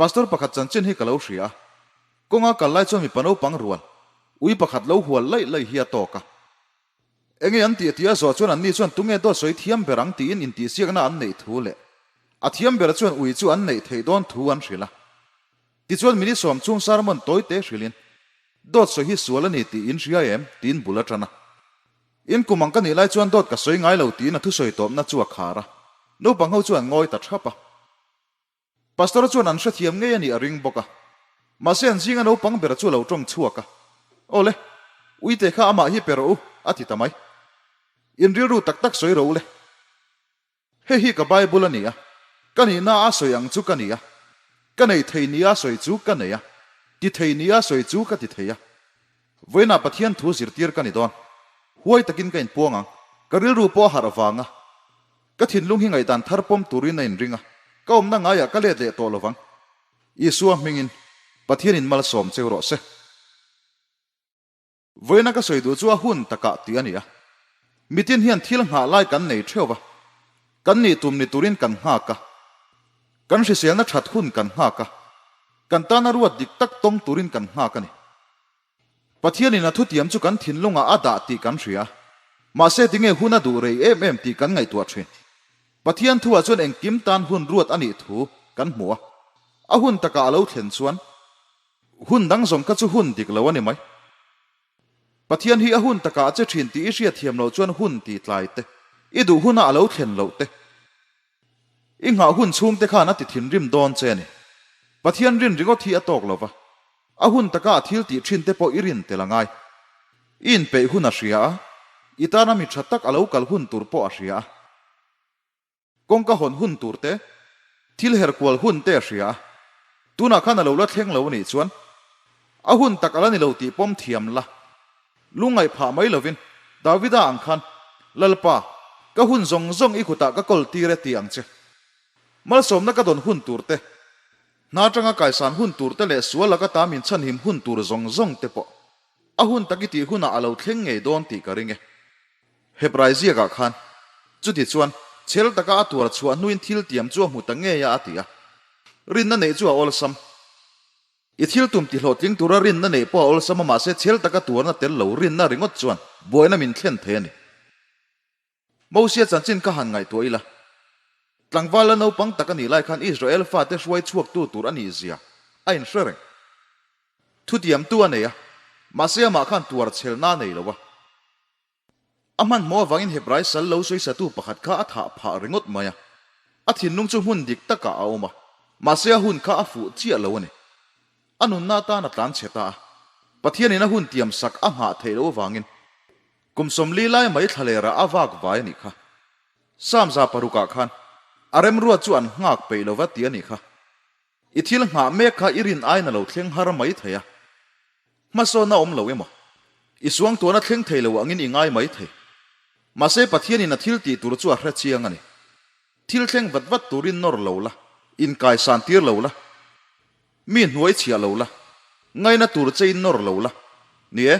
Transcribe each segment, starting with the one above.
Pastor pakhat chanchin hi ka lo hria a, kawnga kal lai chuan mipa naupang rual, ui pakhat lo hual laih laih hi a tawk a. Enge an tih tih a zawh chuan anni chuan tunge dawt sawi thiam ber ang tiin intihsiakna an neih thu leh a thiam ber chuan ui chu an neih theih dawn thu an hrilh a. Tichuan mini sawm chung sermon tawi te hrilhin, Dawt sawi hi sual a ni tih in hria em? tiin bul a tan a. In kum ang ka nih lai chuan dawt ka sawi ngai lo tiin a thusawi tawpna chu a khar a. Naupang ho chu an ngawi ta thap a. Pastor chuan an hrethiam ngei a nih a ring bawk a. Mahse an zinga naupang ber chu a lo tawng chhuak a. Awle, uite kha amah hi pe rawh u, a ti ta mai. In rilru tak tak sawi rawh u le. Hei hi ka Bible a ni a, ka nihna a sawi ang chu ka ni a, ka nei thei nia sawi chu ka nei a, ti thei nia sawi chu ka ti thei a. Vawiinah Pathian thu zirtir ka ni dawn. Huai takin ka inpuang ang. Ka rilru pawh a harh vang a, ka thinlung hi ngaihdan thar pawm turin a inring a, ka awmna ngaiah ka let leh tawh lovang. Isua hmingin Pathianin malsawm cheu rawh se. Vawiina ka sawi duh chu a hun takah tih a ni a. Mitin hian thil nghah lai kan nei theuh va, kan nih tum ni turin kan nghak a, kan hriselna that hun kan nghak a, kan tana ruat dik tak tawng turin kan nghak a ni. Pathianin a thutiam chu kan thinlungah a dah tih kan hria a, mahse tinge hun a duh rei em em tih kan ngaihtuah thin. Pathian thuah chuan engkim tan hun ruat a nih thu kan hmu a, a hun takah a lo thlen chuan Hun dang zawng kha chu hun dik lo a ni mai. Pathian hi a hun takah a che thin tih i hriatthiam loh chuan hun tih tlai te, i duh huna a lo thlen loh te, i nghah hun chhung te khan a ti thinrim dawn che a ni. Pathian rin ringawt hi a tawk lo va, a hun taka a thil tih thin te pawh i rin tel a ngai. I inpeih hun a hria a, i tana mi tha tak a lo kal hun tur pawh a hria a. Kawngka hawn hun tur te, thil her kual hun te a hria a, tunah khan a lo la thleng lo a nih chuan a hun tak a la ni lo tih pawm thiam la, lungngaih phah mai lovin Davida ang khan, Lalpa, ka hun zawng zawng i kutah ka kawl tir e ti ang che. Malsawmna ka dawn hun tur te, hna atanga kaisan hun tur te leh sual laka ta min chhanhim hun tur zawng zawng te pawh a hun tak i tih hunah a lo thleng ngei dawn tih ka ring e. Hebrai ziakah khan, Chuti chuan, chhel taka a tuar chhuah hnuin thil tiam chu a hmu ta ngei a, a ti a. Rinna neih chu a awlsam. I thil tum tihlawhtling tura rinna neih pawh a awlsam a, mahse chhel taka tuarna tel lo rinna ringawt chuan buaina min thlen thei a ni. Mosia chanchin kha han ngaihtuah ila, tlangval la naupang tak a nih lai khan Israel fate hruai chhuaktu tur a nih zia a inhre reng. Thutiamtu a nei a, mahse amah khan tuar chhelna a nei lo a. A hmanhmawh avangin Hebrai sal lo sawisatu pakhat kha a thah phah ringawt mai a. A thinlung chu hmun dik takah a awm a, mahse a hun kha a fuh chiah lo a ni. A nunna atan a tlan chhe ta a. Pathianin a hun tiam sak a nghah theih loh avangin kum 40 lai mai thlalerah a vak vai a nih kha. Samza parukah khan a remruat chu an nghak peih lova ti a nih kha. I thil nghah mek kha i rin aiin a lo thleng har mai thei a, hmasawn a awm lo emaw? I suangtuahna thleng thei lo angin i ngai mai thei. Mahse Pathianin a thil tih tur chu a hre chiang a ni. Thil thleng vat vat turin nawr lo la, inkaisan tir lo la, mi hnuai chhiah lo la, ngaina tur che in nawr lo la. Ni e,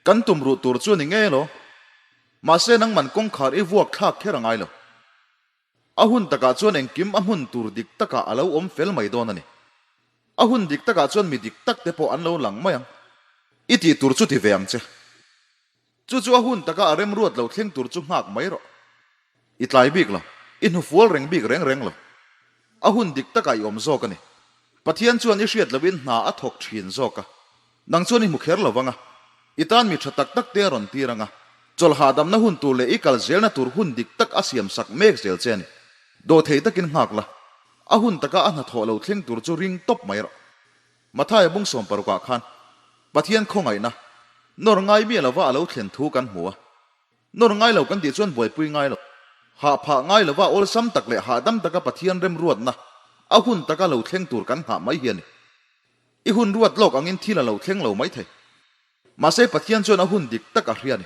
kan tum ruh tur chu a ni ngei elaw? Mahse nangman kawngkhar i vuak thlak kher a ngai lo. A hun takah chuan engkim a hmun tur dik takah a lo awm fel mai dawn a ni. A hun dik takah chuan mi dik tak te pawh an lo lang mai ang. I tih tur chu ti ve ang che. Chu chu a hun taka a remruat lo thleng tur chu nghak mai rawh. I tlai bik lo, i hnufual reng bik reng reng lo. A hun dik takah i awm zawk a ni. Pathian chuan i hriat lohin hna a thawk thin zawk a. Nang chuan i hmu kher lo vang a, i tan mi tha tak tak te a rawn tir ang a, chawlh hahdamna hun tur leh i kal zelna tur hun dik tak a siam sak mek zel che a ni. Dawhthei takin nghak la, a hun taka a hnathawh lo thleng tur chu ring tawp mai rawh. Mathaia bung 16 ah khan Pathian khawngaihna, nawr ngai miah lova a lo thlen thu kan hmu a. Nawr ngai lo kan tih chuan buaipui ngai lo. Hah phah ngai lova awlsam tak leh hahdam taka Pathian remruatna, a hun taka lo thleng tur kan nghah mai hi a ni. I hun ruat lawk angin thil a lo thleng lo maithei. Mahse Pathian chuan a hun dik tak a hria a ni.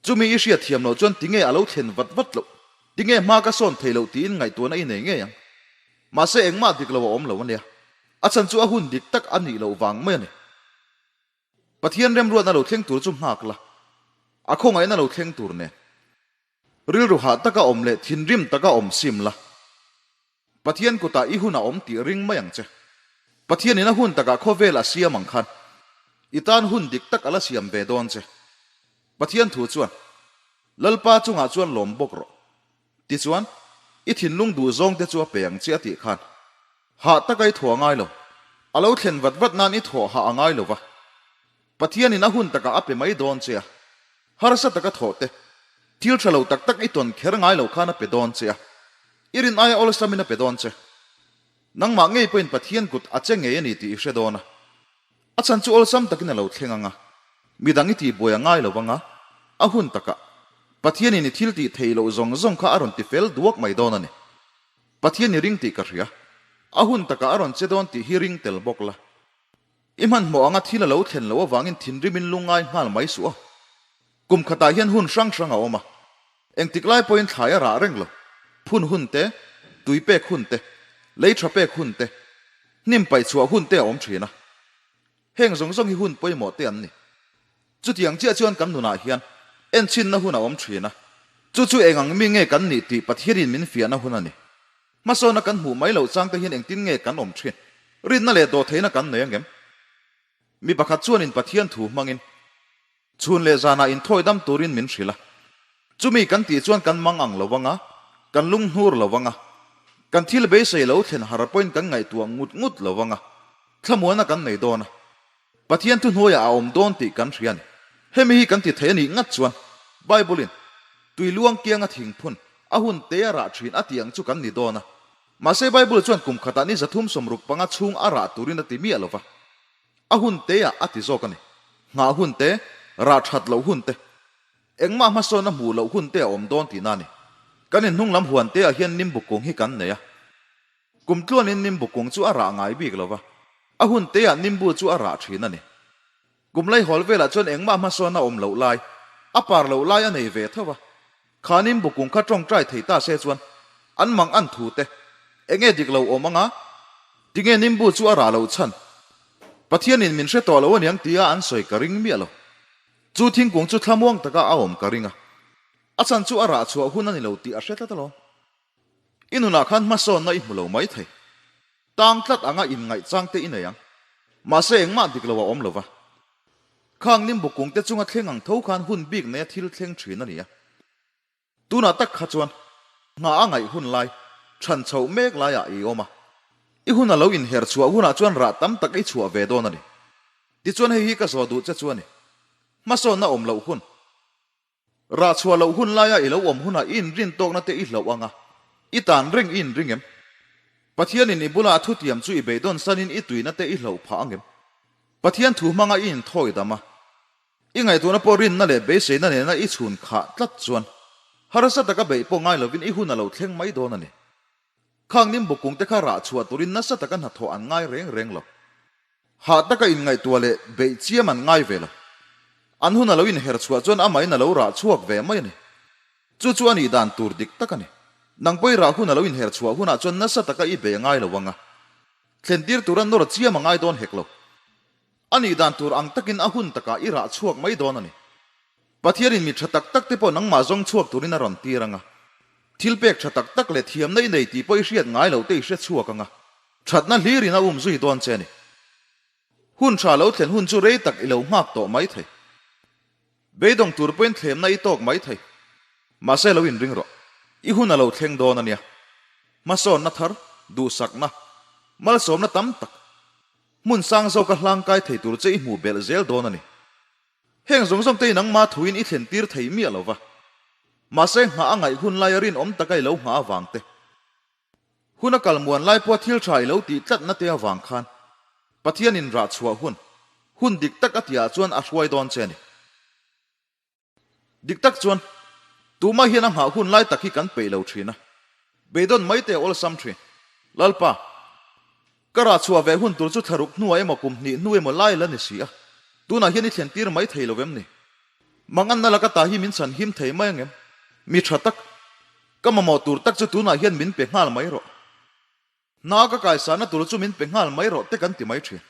Chumi i hriat thiam loh chuan tinge a lo thlen vat vat loh, tinge hma ka sawn thei loh tiin ngaihtuahna i nei ngei ang. Mahse engmah dik lo a awm lo a nia. A chhan chu a hun dik tak a nih loh vang mai a ni. Pathian remruatna lo thleng tur chu nghak la, a khawngaihna lo thleng tur nen. Rilru hah taka awm leh thinrim taka awm sim la. Pathian kutah i hun a awm tih ring mai ang che. Pathianin a hun takah khawvel a siam ang khan i tan hun dik tak a la siam ve dawn che. Pathian thu chuan, Lalpa chungah chuan lawm bawk rawh. Tichuan, i thinlung duh zawng te chu a pe ang che a tih khan hah taka i thawh a ngai lo. A lo thlen vat vat nan i thawh hah a ngai lo va. Pathianin a hun takah a pe mai dawn che a, harsa taka thawh te, thil tha lo tak tak i tawn kher ngai lo khan a pe dawn che a, i rin aia awlsamin a pe dawn che. Nangmah ngei pawhin Pathian kut a che ngei a ni tih i hre dawn a. A chhan chu awlsam takin a lo thleng ang a, midang i tihbuai a ngai lo vang a, a hun takah Pathianin i thil tih theih loh zawng zawng kha a rawn ti fel duak mai dawn a ni. Pathian i ring tih ka hria. A hun takah a rawn che dawn tih hi ring tel bawk la. I hmanhmawh anga thil a lo thlen loh avangin thinrimin lungngai nghal mai suh a. Kum khatah hian hun hrang hrang a awm a. Engtik lai pawhin thlai a rah reng lo. Phun hun te, tui pek hun te, lei tha pek hun te, hnim paih chhuah hun te a awm thin a. Heng zawng zawng hi hun pawimawh te an ni. Chutiang chiah chuan kan nunah hian enchhinna hun a awm thin a. Chu chu eng ang mi nge kan nih tih Pathianin min fiahna hun a ni. Hmasawna kan hmuh mai loh changte hian engtin nge kan awm thin? Rinna leh dawhtheihna kan nei angem? Mi pakhat chuanin Pathian thu hmangin chhun leh zanah inthawi dam turin min hrilh a. Chumi kan tih chuan kan mang ang lo anga, kan lunghnur lo anga, kan thil beisei lo thlen har pawhin kan ngaihtuah ngut ngut lo anga, thlamuana kan nei dawn a. Pathian thuhnuaiah a awm dawn tih kan hria a ni. Hemi hi kan ti thei a nih ngat chuan Bible-in tui luang kianga thingphun a hun te a rah thin a tih ang chu kan ni dawn a. Mahse Bible chuan kum khatah ni 365 chhung a rah turin a ti miah lo va. A hun teah a ti zawk a ni. Nghah hun te, rah that loh hun te, engmah hmasawn a hmuh loh hun te a awm dawn tihna a ni. Kan inhnung lam huan teah hian nimbu kung hi kan nei a. Kum tluanin nimbu kung chu a rah ngai bik lo va, a hun teah nimbu chu a rah thin a ni. Kum laihawl velah chuan engmah hmasawn a awm loh lai, a par loh lai a nei ve tho va. Kha nimbu kung kha tawngtai thei ta se chuan an mang an thu te, enge dik lo awm anga? Tinge nimbu chu a rah loh chhan? Pathianin min hre tawh lo aniang tia an sawi ka ring miah lo. Chu thingkung chu thlamuang taka a awm ka ring a, a chhan chu a rah chhuah hun a ni lo tih a hre tlat alawm. I nunah khan hmasawnna i hmu lo mai thei. Tang tlat anga inngaih chang te i nei ang. Mahse engmah dik lo a awm lo va. Khang nimbu kung te chunga thleng ang tho khan hun bik neia thil thleng thin a ni a. Tunah tak kha chuan hna a ngaih hun lai, chhan chhoh mek laiah i awm a. I hun a lo inher chhuah hunah chuan rah tam tak i chhuah ve dawn a ni. Tichuan hei hi ka zawh duh che chu a ni. Hmasawnna awm loh hun. Rah chhuah loh hun laia i lo awm hunah i inrin tawkna te i hlauh ang a, i tan reng i inring em? Pathianin i bula a thutiam chu i beidawn sanin i tuina te i hlauh phah ang em? Pathian thu hmanga i inthawi dam a, i ngaihtuahna pawh rinna leh beiseina nena i chhun khah tlat chuan harsa taka beih pawh ngai lovin i hun a lo thleng mai dawn a ni. Khang nimbu kungte kha rah chhuah turin nasa taka hnathawh an ngai reng reng lo. Hah taka inngaihtuah leh beih chiam an ngai ve lo. An hun a lo inher chhuah chuan amahin a lo rah chhuak ve mai a ni. Chu chu a nih dan tur dik tak a ni. Nang pawh i rah hun a lo inher chhuah hunah chuan nasa taka i bei a ngai lo ang a. Thlen tir tura nawr chiam a ngai dawn hek lo. A nih dan tur ang takin a hun takah i rah chhuak mai dawn a ni. Pathianin mi tha tak tak te pawh nangmah zawng chhuak turin a rawn tir ang a. Thil pek tha tak tak leh thiamna i nei tih pawh i hriat ngai loh te i hre chhuak ang a. Thatna hlirin a um zui dawn che a ni. Hun tha lo thlen hun chu rei tak i lo nghak tawh mai thei. Beidawng tur pawhin thlemna i tawk mai thei. Mahse lo inring rawh. I hun a lo thleng dawn a nia. Hmasawnna thar, duhsakna, malsawmna tam tak, hmun sang zawka hlangkai thei tur che i hmuh belh zel dawn a ni. Heng zawng zawng te hi nangma thuin i thlen tir thei miah lo va. Mahse nghah a ngaih hun laia rinawm taka i lo nghah avang te. Hun a kal muan lai pawha thil tha i lo tih tlatna te avang khan Pathianin rah chhuah hun, hun dik tak a tihah chuan a hruai dawn che a ni. Dik tak chuan, tumah hian a nghah hun lai tak hi kan peih lo thin a, beidawn mai te a awlsam thin. Lalpa, ka rah chhuah ve hun tur chu thlaruk hnuah emaw kum hnih hnu emaw lai la ni si a, tunah hian i thlen tir mai thei lo em ni? Manganna laka ta hi min chhan him thei mai angem? Mi tha tak, ka mamawh tur tak chu tunah hian min pe nghal mai rawh. Hna ka kaisana tur chu min pe nghal mai rawh te kan ti mai thin.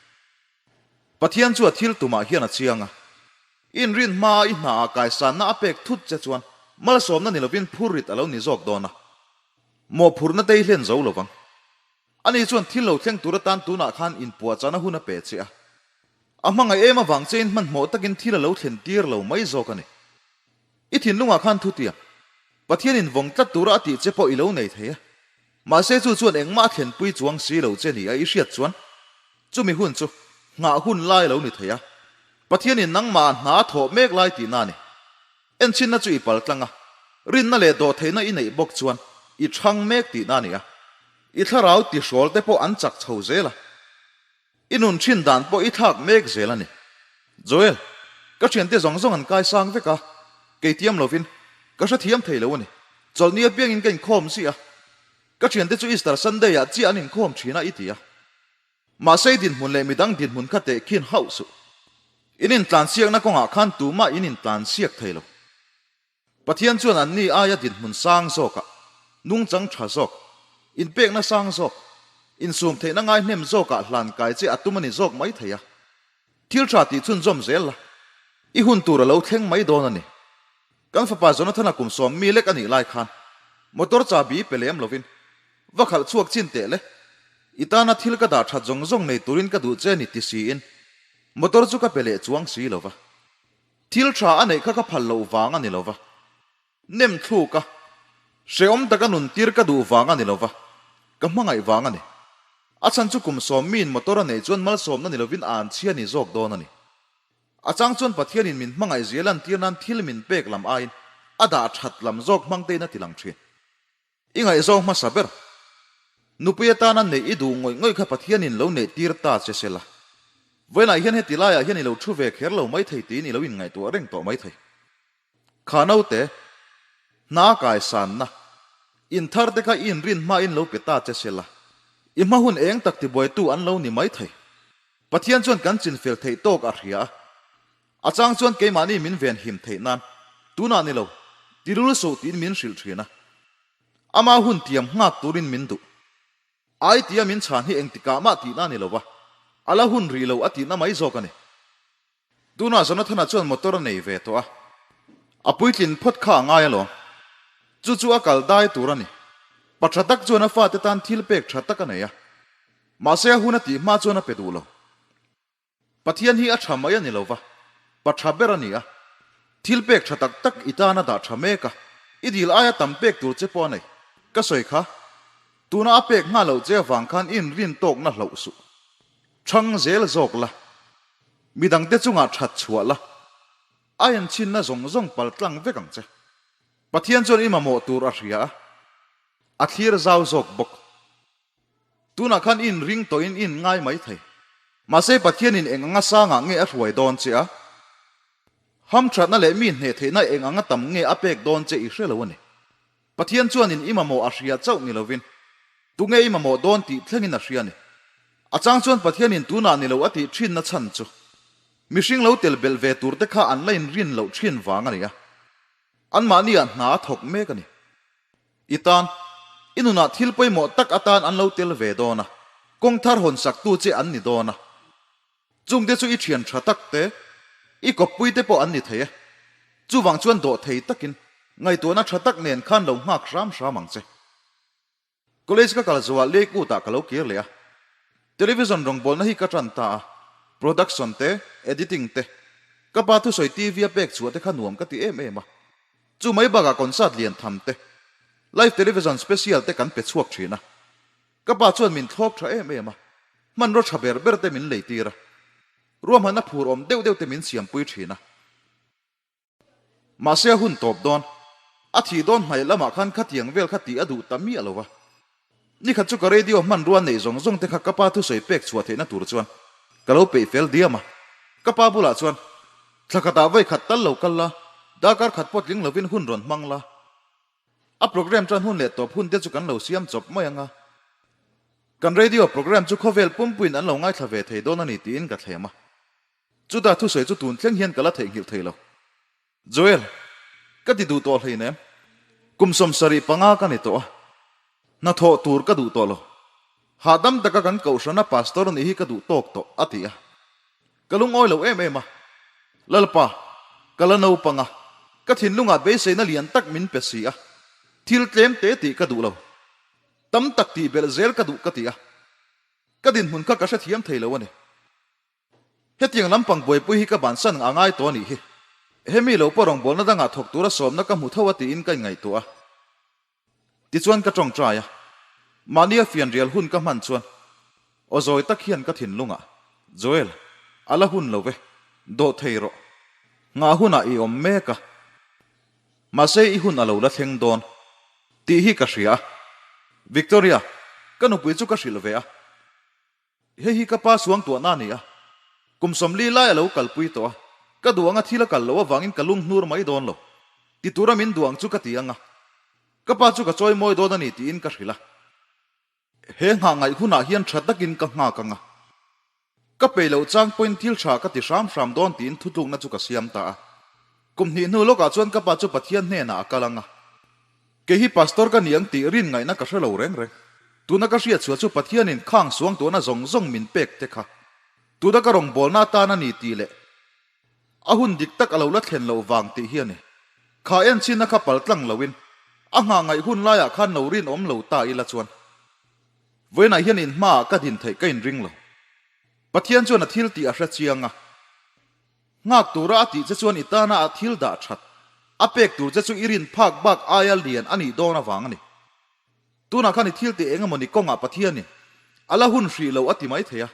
Pathian chu a thil tumah hian a chiang a. I inrin hmaa i hnaah kaisanna a pek thut che chuan malsawmna ni lovin phurrit a lo ni zawk dawn a. Mawhphurhna te i hlen zo lovang. Ani chuan thil lo thleng tur atan tunah khan inpuahchahna hun a pe che a. A hmangaih em avang chein hmanhmawh takin thil a lo thlen tir lo mai zawk a ni. I thinlungah khan thutiang, Pathian invawng tlat tura a tih che pawh i lo nei thei a. Mahse chu chuan engmah a thlenpui chuang si lo che ni a i hriat chuan chumi hun chu nghah hun lai a lo ni thei a. Pathianin nangmah hna a thawh mek lai tihna a ni. Enchhinna chu i pal tlang a, rinna leh dawhtheihna i neih bawk chuan i chhang mek tihna a ni a. I thlarau tihrawl te pawh an chak chho zel a. I nun thin dan pawh i thlak mek zel a ni. Joel, ka thiante zawng zawng an kai sang vek a, kei tiam lovin ka hrethiam thei lo a ni. Chawlhni apiangin ka inkhawm ziah a, ka thiante chu Easter Sunday ah chiah an inkhawm thin a i ti a. Mahse i dinhmun leh midang dinhmun kha tehkhin hauh suh. In intlansiakna kawngah khan tumah in intlansiak thei lo. Pathian chuan anni aia dinhmun sang zawkah, nungchang tha zawk, inpekna sang zawk, insum theihna ngaihnem zawkah hlan kai che a tum a ni zawk mai thei a. Thil tha tih chhunzawm zel la, i hun tur a lo thleng mai dawn a ni. Kan fapa Jonathana kum 10 mi lek a nih lai khan motor chahbi pe lem lovin va khalh chhuak chin teh le, i tana thil ka dah that zawng zawng nei turin ka duh che ni ti siin motor chu ka pe leh chuang si lo va. Thil tha a neih kha ka phal loh vang a ni lo va, nem thluk a, hrehawm taka nun tir ka duh vang a ni lo va, ka hmangaih vang a ni. A chhan chu kum 10 miin motor a neih chuan malsawmna ni lovin a an chhia ni zawk dawn a ni. A chang chuan Pathianin min hmangaih zia lantir nan thil min pek lam aiin a dah that lam zawk hmang tein a ti lang thin. I ngaihzawng hmasa ber. Nupui atana neih i duh ngawih ngawih kha Pathianin lo neih tir ta che se la. Vawiinah hian heti laiah hian i lo thu ve kher lo maithei tiin i lo inngaihtuah reng tawh maithei. Kha naute, hna kaisanna, inthar te kha i inrin hmain lo pe ta che se la. I hma hun eng tak tibuaitu an lo ni maithei. Pathian chuan kan chinfel theih tawk a hria a. A chang chuan keimahni min ven him theih nan, tunah ni lo, tirul suh tiin min hrilh thin a. Ama hun tiam nghak turin min duh. Ai tia min chhan hi engtikah mah tihna a ni lo va, a la hun rih lo a tihna mai zawk a ni. Tunah Jonathana chuan motor a nei ve tawh a, a puitlin phawt kha a ngai alawm. Chu chu a kal dai tur a ni. Pa tha tak chuan a fate tan thil pek tha tak a nei a, mahse a hun a tih hma chuan a pe duh lo. Pathian hi a tha mai a ni lo va, pa tha ber a ni a. Thil pek tha tak tak i tan a dah tha mek a, i dil aia tam pek tur che pawh a nei. Ka sawi kha, tuna a pek nghal loh che avang khan i inrin tawkna hlauh suh. Chhang zel zawk la, midangte chungah that chhuah la, a enchhinna zawng zawng pal tlang vek ang che. Pathian chuan i mamawh tur a hria a, a thlir zau zawk bawk. Tunah khan i inring tawhin i inngai mai thei. Mahse Pathianin eng anga sangah nge a hruai dawn che a? Hamthatna leh mi hneh theihna eng anga tam nge a pek dawn che i hre lo a ni. Pathian chuanin i mamawh a hria chauh ni lovin, tunge i mamawh dawn tih thlengin a hria a ni. A chang chuan Pathianin tunah ni lo a tih thinna chhan chu mihring lo tel belh ve turte kha an la inrin loh thin vang a ni a. Anmahniah hna a thawk mek a ni. I tan, i nunah thil pawimawh tak atan an lo tel ve dawn a, kawng thar hawn saktu che an ni dawn a. Chungte chu i thian tha tak te, i kawppui te pawh an ni thei e. Chuvang chuan dawh thei takin, ngaihtuahna tha tak nen khan lo nghak hram hram ang che. College ka kal zuah Lakewood ah ka lo kir leh a. Television rawngbawlna hi ka tan ta a, production te, editing te, ka pa thusawi TV a pek chhuah te kha nuam ka ti em em a. Chu mai bakah concert lian tham te, live television special te kan pe chhuak thin a. Ka pa chuan min thlawp tha em em a, hmanraw tha ber ber te min lei tir a, ruahmanna phur awm deuh deuh te min siampui thin a. Mahse a hun tawp dawn. A thih dawn hnaih lamah khan khatiang vel kha tih a duh ta miah lo va. Nikhat chu ka radio hmanrua neih zawng zawng te kha ka pa thusawi pek chhuah theihna tur chuan ka lo peih fel diam a. Ka pa bulah chuan, Thla khatah vawi khat tal lo kal la, darkar khat pawh tling lovin hun rawn hmang la. A program tan hun leh tawp hun te chu kan lo siam chawp mai ang a. Kan radio program chu khawvel pumpuiin an lo ngaithla ve thei dawn a ni tiin ka thlem a. Chutah thusawi chu tun thleng hian ka la theihnghilh thei lo. Joel, ka ti duh tawh hleinem. Kum 75 ka ni tawh a, hnathawh tur ka duh tawh lo. Hahdam taka kan kohhrana pastor nih hi ka duh tawk tawh, a ti a. Ka lungawi lo em em a. Lalpa, ka la naupang a, ka thinlungah beiseina lian tak min pe si a, thil tlem te tih ka duh lo. Tam tak tih belh zel ka duh ka ti a. Ka dinhmun kha ka hrethiam thei lo a ni. Hetiang lampang buaipui hi ka bansan a ngai tawh a nih hi. Hemi lo pawh rawngbawlna dangah thawk tura sawmna ka hmu tho a tiin ka inngaihtuah a. Tichuan ka tawngtai a, mahnia fianrial hun ka hman chuan aw zawi tak hian ka thinlungah, Joel, a la hun lo ve, dawh thei rawh. Nghah hunah i awm mek a, mahse i hun a lo la thleng dawn tih hi ka hria a. Victoria, ka nupui chu ka hrilh ve a. Hei hi ka pa suangtuahna a ni a, kum 40 lai a lo kalpui tawh a, ka duh anga thil a kal loh avangin ka lung hnur mai dawn lo. Ti tura min duh ang chu ka ti ang a, ka pa chu ka chawi mawi dawn a ni tiin ka hrilh a. He nghah ngaih hunah hian tha takin ka nghak ang a, ka peih loh chang pawhin thil tha ka ti hram hram dawn tiin thutlukna chu ka siam ta a. Kum hnih hnu lawkah chuan ka pa chu Pathian hnenah a kal ang a. Kei hi pastor ka ni ang tih rin ngaihna ka hre lo reng reng. Tuna ka hriat chhuah chu Pathianin khang suang tuahna zawng zawng min pek te kha tuna ka rawngbawlna atan a ni tih leh a hun dik tak a lo la thlen loh vang tih hi a ni. Kha enchhinna kha pal tlang loin a nghah ngaih hun laiah khan lo rinawm lo ta ila chuan vawiinah hian inhmaah ka din theih ka inring lo. Pathian chuan a thil tih a hre chiang a. Nghak tura a tih che chuan i tana a thil dah that a pek tur che chu i rin phak bak aia lian a nih dawn avang a ni. Tunah khan i thil tih eng emaw ni kawngah Pathianin a la hun hrih lo a ti mai thei a.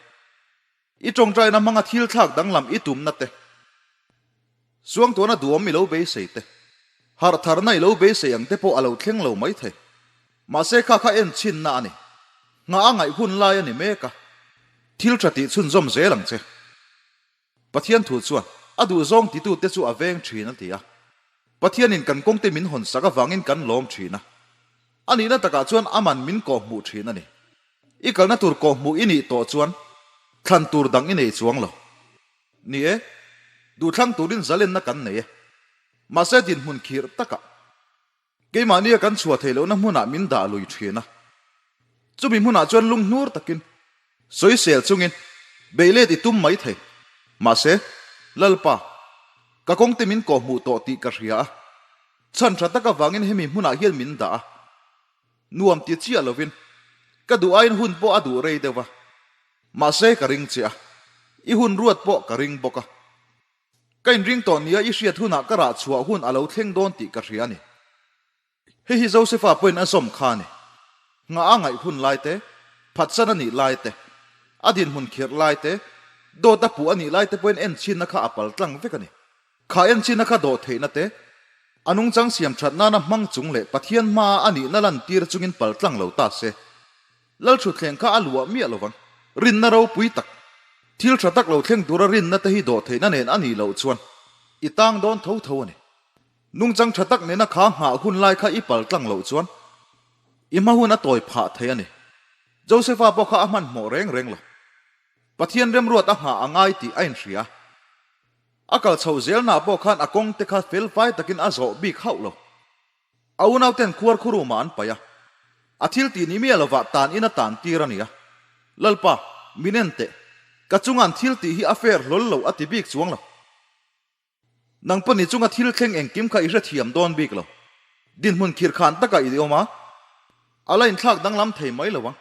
I tawngtaina hmanga thil thlak danglam i tumna te, suangtuahna duhawm i lo beisei te, harh tharna i lo beisei ang te pawh a lo thleng lo mai thei. Mahse kha kha en chhinna a ni. Nghah a ngaih hun lai a ni mek a. Thil tha tih chhunzawm zel ang che. Pathian thu chuan a duhzawng titute chu a veng thin a ti a. Pathianin kan kawngte min hawn sak avangin kan lawm thin a. A nihna takah chuan aman min kawhhmuh thin a ni. I kalna tur kawhhmuh i nih tawh chuan thlan tur dang i nei chuang lo. Ni e, duhthlang turin zalenna kan nei e. Mahse dinhmun khirh takah. Keimahnia kan chhuah theih lohna hmunah min dah lui thin a. Chumi hmunah chuan lunghnur takin, sawisel chungin beihlet i tum mai thei. Mahse, Lalpa, ka kawngte min kawhhmuh tawh tih ka hria a. Chhan tha tak avangin hemi hmunah hian min dah a. Nuam ti chiah lovin, ka duh aiin hun pawh a duh rei deuh va. Mahse, ka ring che a. I hun ruat pawh ka ring bawk a. Ka inring tawh nia i hriat hunah ka rah chhuah hun a lo thleng dawn tih ka hria a ni. Hei hi Josefa pawhin a zawm kha a ni. Nghah a ngaih hun lai te, phatsan a nih lai te, a dinhmun khirh lai te, dawt a puh a nih lai te pawhin enchhinna kha a pal tlang vek a ni. Kha enchhinna kha dawh theihna te, a nungchang siam that nana hmang chung leh Pathian hmaa a nihna lantir chungin pal tlang lo ta se. Lalthutthleng kha a luah miah lovang. Rinna ropui tak, thil tha tak lo thleng tura rinna te hi dawh theihna nen a nih loh chuan i tang dawn tho tho a ni. Nungchang tha tak nena kha nghah hun lai kha i pal tlang loh chuan i hma hun a tawi phah thei a ni. Josepha pawh kha a hmanhmawh reng reng lo. Pathian remruat a nghah a ngai tih a inhria. A kal chhoh zelnaah pawh khan a kawng te kha fel fai takin a zawh bik hauh lo. A unauten khuar khu room-ah an paih a, a thil tih ni miah lovah tan in a tan tir a ni a. Lalpa, min en teh, ka chunga an thil tih hi a fair hlawl lo a ti bik chuang lo. Nang pawh ni chunga thil thleng engkim kha i hrethiam dawn bik lo. Dinhmun khirhkhan takah i awm a, a la inthlak danglam thei mai lo ang.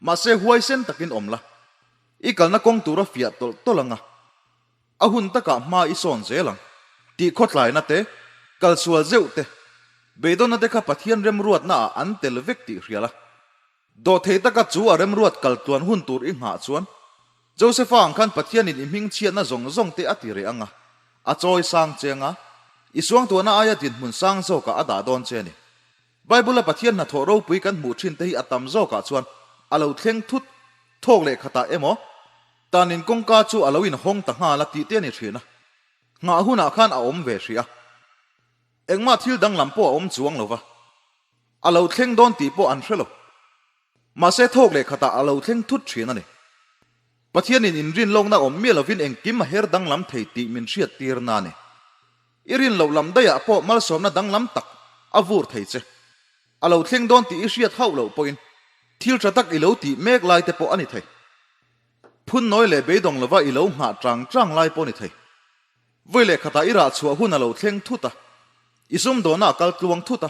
Mahse huaisen takin awm la, i kalna kawng tur a fiah tawlh tawlh ang a. A hun takah hma i sawn zel ang tih khawtlaina te, kalsual zeuh te, beidawnna te kha Pathian remruatna ah an tel vek tih hrial a. Dawhthei taka chu a remruat kal tluan hun tur i nghah chuan Josepha ang khan Pathianin i hmingchhiatna zawng zawng te a ti reh ang a, a chawi sang che ang a, i suangtuahna aia dinhmun sang zawkah a dah dawn che a ni. Bible-a Pathian hnathawh ropui kan hmuh thin te hi a tam zawkah chuan a lo thleng thut thawk leh khatah emaw, Tanin kawngka chu a lo inhawng ta nghal a tih te a ni thin a, nghah hunah khan a awm ve hrih a. Engmah thil danglam pawh a awm chuang lo va, a lo thleng dawn tih pawh an hre lo. Mahse thawk leh khatah a lo thleng thut thin a ni. Pathianin inrinlawkna awm miah lovin engkim a her danglam thei tih min hriattirna a ni. I rin loh lam daihah pawh malsawmna danglam tak a vur thei che. A lo thleng dawn tih i hriat hauh loh pawhin thil tha tak i lo tih mek lai te pawh a ni thei. Phun nawi leh beidawng lova i lo nghah chang chang lai pawh a ni thei. Vawi leh khatah i rah chhuah hun a lo thleng thut a, i sumdawnna a kal tluang thut a,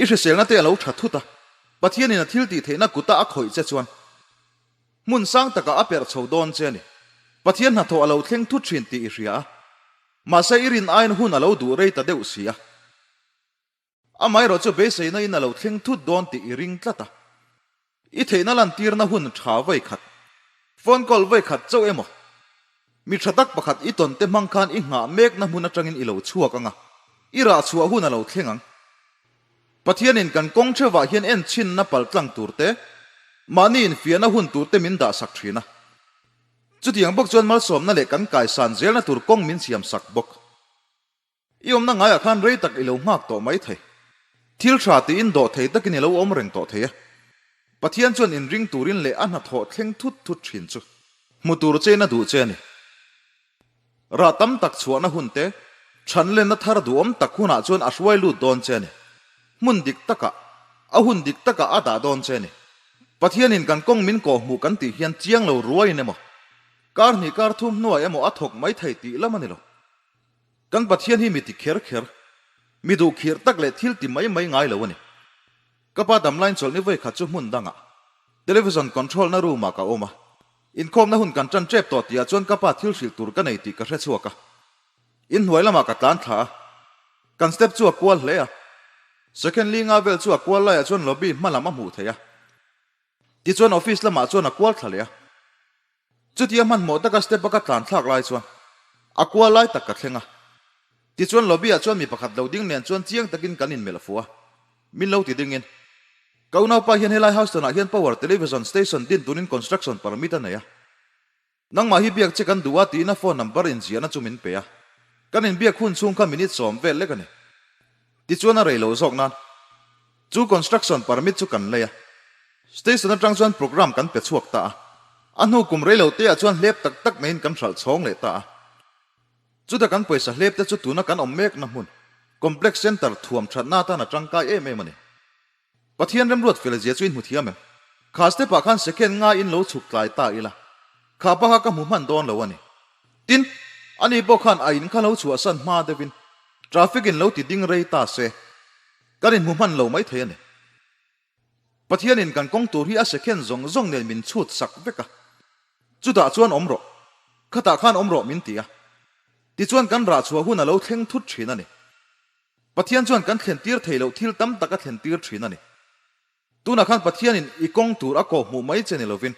i hriselna te a lo tha thut a, Pathianin a thil tih theihna kuta a khawih che chuan. Hmun sang takah a perh chho dawn che a ni. Pathian hnathawh a lo thleng thut thin tih i hria a. Mahse i rin aiin hun a lo duh rei ta deuh si a. Amaherawh chu beiseina in a lo thleng thut dawn tih i ring tlat a. I theihna lantirna hun tha vawi khat, phone call vawi khat chauh emaw, mi tha tak pakhat i tawn te hmang khan i nghah mekna hmun atangin i lo chhuak ang a, i rah chhuah hun a lo thleng ang. Pathianin kan kawng theuhah hian enchhinna paltlang tur te, mahni infiahna hun tur te min dahsak thin a. Chutiang bawk chuan malsawmna leh kan kaisan zelna tur kawng min siamsak bawk. I awmna ngaiah khan rei tak i lo nghak tawh mai thei. Thil tha tiin dawh thei takin i lo awm reng tawh thei a. Pathian chuan inring turin leh a hnathawh thleng thut thut thin chu hmu tur chein a duh che a ni. Rah tam tak chhuahna hun te, chhanlenna thar duhawm tak hunah chuan a hruai lut dawn che a ni. Hmun dik takah, a hun dik takah a dah dawn che a ni. Pathianin kan kawng min kawhhmuh kan tih hian chiang lo ruaiin emaw, kar hnih kar thum hnuai emaw a thawk mai thei tih lam a ni lo. Kan Pathian hi mi ti kher kher, mi duh khirh tak leh thil ti mai mai ngai lo a ni. Ka pa damlain chawlhni vawi khat chu hmun dangah, television control na room ah ka awm a. Inkhawmna hun kan ṭan ṭep tawh tihah chuan ka pa thil hrilh tur ka nei tih ka hre chhuak a. Inhnuai lamah ka tlan thla a. Kan step chu a kual hle a. Second li nga vel chu a kual laiah chuan lobby hma lam a hmuh theih a. Tichuan office lamah chuan a kual thla leh a. Chutia hmanhmawh taka step a ka tlan thlak lai chuan a kual lai tak ka thleng a. Tichuan lobby ah chuan mi pakhat lo ding nen chuan chiang takin kan inmelh fuh a. Min lo ti dingin, Ka unaupa hian helai Houston ah hian power television station din turin construction permit a nei a. Nangmah hi biak che kan duh a tiin a phone number inziahna chu min pe a. Kan inbiak hun chhung kha minute 10 vel lek a ni. Tichuan a rei lo zawk nan chu construction permit chu kan lei a. Station atang chuan programme kan pe chhuak ta a. A hnu kum rei lo te ah chuan hlep tak tak neiin kan hralh chhawng leh ta a. Chuta kan pawisa hlep te chu tuna kan awm mekna hmun, complex centre thuam thatna atan a tangkai em em a ni. Pathian remruat fel zia chu in hmu thiam em? Kha step ah khan second nga in lo chhuk tlai ta ila, kha pa kha ka hmu hman dawn lo a ni. Tin, ani pawh khan a in kha lo chhuahsan hma deuhin traffic in lo ti ding rei ta se, kan in hmu hman lo mai thei a ni. Pathian in kan kawng tur hi a second zawng zawng nen min chhut sak vek a, chutah chuan awm rawh, khatah khan awm rawh min ti a, tichuan kan rah chhuah hun a lo thleng thut thin a ni. Pathian chuan kan thlentir thei loh thil tam tak a thlentir thin a ni. Tunah khan Pathianin i kawng tur a kawh hmuh mai che ni lovin,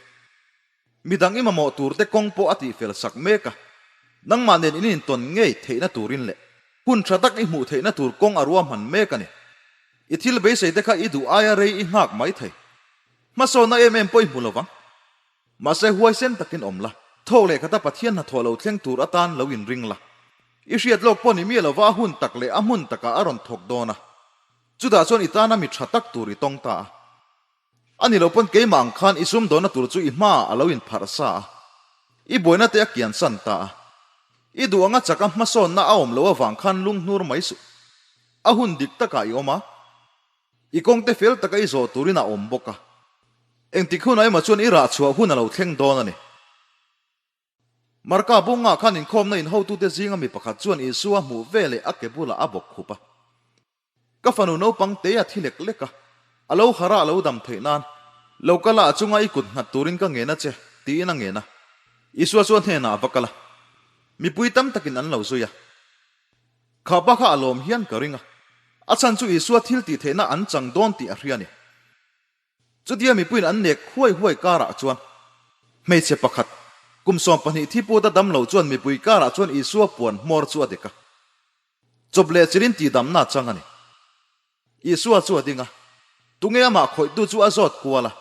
midang i mamawh turte kawng pawh a tihfel sak mek a, nangmah nen in intawn ngei theihna turin leh hun tha tak i hmuh theihna tur kawng a ruahman mek a ni. I thil beisei te kha i duh aia rei i nghak mai thei. Hmasawnna em em pawh i hmu lovang. Mahse huaisen takin awm la, thawk leh khata Pathian hnathawh lo thleng tur atan lo inring la. I hriat lawk pawh ni miah lova a hun tak leh a hmun takah a rawn thawk dawn a. Chutah chuan i tana mi tha tak tur i tawng ta a. A ni lo pawn keimah ang khan i sumdawnna tur chu i hmaah a lo inpharh sa a. I buaina te a kiansan ta a. I duh anga chaka hmasawnna a awm loh avang khan lunghnur mai suh. A hun dik takah i awm a. I kawngte fel taka i zawh turin a awm bawk a. Engtik hunah emaw chuan i rah chhuah hun a lo thleng dawn a ni. Marka bunga khan inkhawmna in hotute zinga mi pakhat chuan Isua hmuh veleh a ke bulah a bawk khup a. Ka fanu naupang te a thi lek lek a, a lo harh a a lo dam theih nan, lo kal a a chunga i kut nghat turin ka ngen a che, tiin a ngen a. Isua chuan hnenah a va kal a. Mipui tam takin an lo zui a. Kha pa kha a lawm hian ka ring a, a chhan chu Isua thil tih theihna an chang dawn tih a hria a ni. Chutia mipuiin an nek huai huai karah chuan hmeichhe pakhat, kum 12 thi puta dam lo chuan mipui karah chuan Isua puan hmawr chu a dek a. Chawp leh chilin tihdamna chang a ni. Isua chu a ding a, tunge amah khawihtu chu a zawt kual a,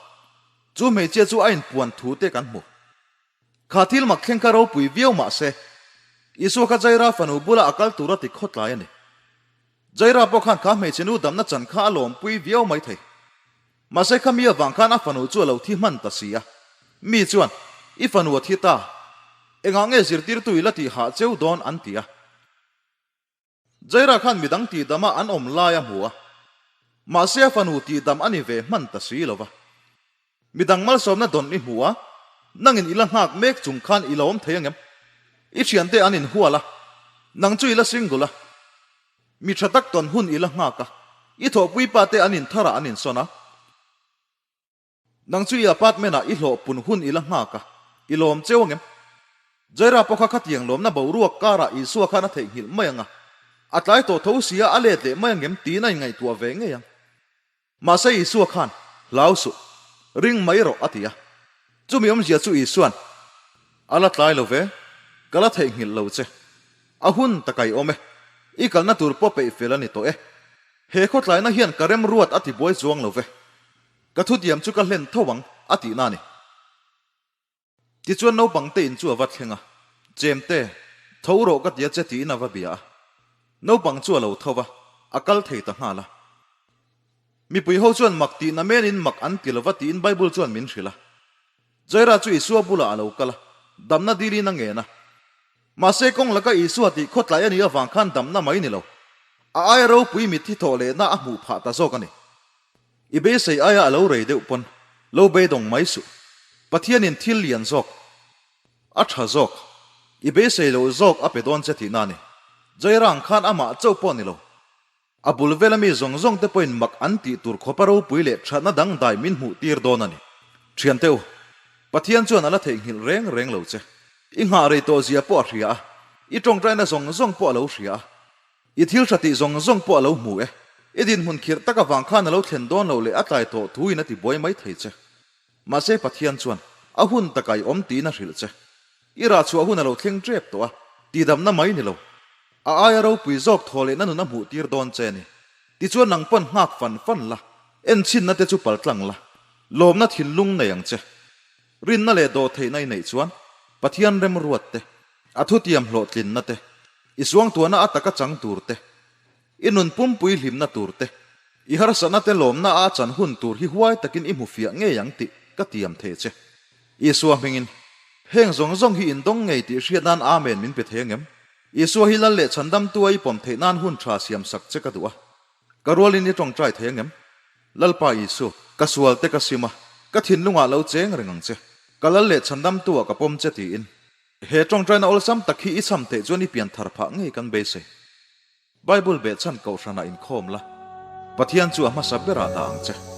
chu hmeichhia chu a inpuan thu te kan hmu. Kha thil mak thleng kha ropui viau mah se, Isua kha Jaira fanu bula a kal tur a ti khawtlai a ni. Jaira pawh khan kha hmeichhe nu damna chan kha a lawmpui viau mai thei. Mahse kha mi avang khan a fanu chu a lo thi hman ta si a. Mi chuan, I fanu a thi ta. Engah nge zirtirtu i la tih hah cheu dawn an ti a. Jaira khan midang tihdama an awm lai a hmu a, mahse a fanu tihdam a ni ve hman ta si lo va. Midang malsawmna dawn i hmu a, nangin i la nghak mek chung khan i la awm thei angem? I thiante an inhual a, nang chu i la single a. Mi tha tak tawn hun i la nghak a, i thawhpui pa te an intharah an insawn a. Nang chu i apartment-ah i hlawh pun hun i la nghak a, i lawm cheu angem? Jaira pawh kha khatiang lawmna boruak karah Isua khan a theihnghilh mai ang a, a tlai tawh tho sia a let leh mai angem tiin a inngaihtuah ve ngei ang. Mahse Isua khan, Hlau suh, ring mai rawh a ti a. Chumi awmzia chu Isua'n, A la tlai lo ve, ka la theihnghilh lo che. A hun taka i awm e, i kalna tur pawh peih fel a ni tawh e. He khawtlaina hian ka remruat a ti buai chuang lo ve. Ka thutiam chu ka hlen tho ang, a tihna a ni. Tichuan naupang te in chu a va thleng a, Chemte, tho rawh ka ti a che tiin a va bia a. Naupang chu a lo tho va, a kal thei ta nghal a. Mipui ho chuan mak tihna menin mak an ti lova tiin Bible chuan min hrilh a. Jaira chu Isua bulah a lo kal a, damna dilin a ngen a. Mahse kawng laka Isua tih khawtlai a nih avang khan damna mai ni lo, a aia ropui mitthi thawh lehna a hmuh phah ta zawk a ni. I beisei aia a lo rei deuh pawn lo beidawng mai suh. Pathianin thil lian zawk, a tha zawk, i beisei loh zawk a pe dawn che tihna a ni. Jairang khan amah chauh pawh ni lo. A bul vela mi zawng zawng te pawhin mak an tih tur khawpa ropui leh thatna dangdai min hmuh tir dawn a ni. Thiante u, Pathian chuan a la theihnghilh reng reng lo che. I nghah rei tawh zia pawh a hria a, i tawngtaina zawng zawng pawh a lo hria a. I thil hra tih zawng zawng pawh a lo hmu e. I dinhmun khirh tak avang khan a lo thlen dawn loh leh a tlai tawh thuin a ti buai mai thei che. Mahse Pathian chuan a hun takah i awm tiin a hrilh che. I rah chhuah hun a lo thleng tep tawh a, tidamna mai ni lo. A aia ropui zawk thaw lehna nun a hmuh tir dawn che a ni. Tichuan nang pawn nghak fan fan la, enchhinna te chu paltlang la, lawmna thinlung nei ang che. Rinna leh dawhtheihna i neih chuan Pathian remruat te, A thutiam hlawhtlinna te, i suangtuahna a taka chang tur te, i nun pumpui hlimna tur te, i harsatna te lawmna a chan hun tur hi huai takin i hmu fiah ngei ang tih ka tiam thei che. Isua hmingin, heng zawng zawng hi indawng ngei tih hriat nan Amen min pe thei angem? Isua hi Lal leh Chhandamtua i pawm theih nan hun tha siam sak che ka duh a. Ka rualin i tawngtai thei angem? Lalpa Isu, ka sual te ka sim a, ka thinlungah lo cheng reng ang che. Ka Lal leh Chhandamtua ka pawm che tiin. He tawngtaina awlsam tak hi i cham theih chuan i pian thar phah ngei kan beisei. Bible behchhan kohhranah inkhawm la, Pathian chu a hmasa berah dah ang che.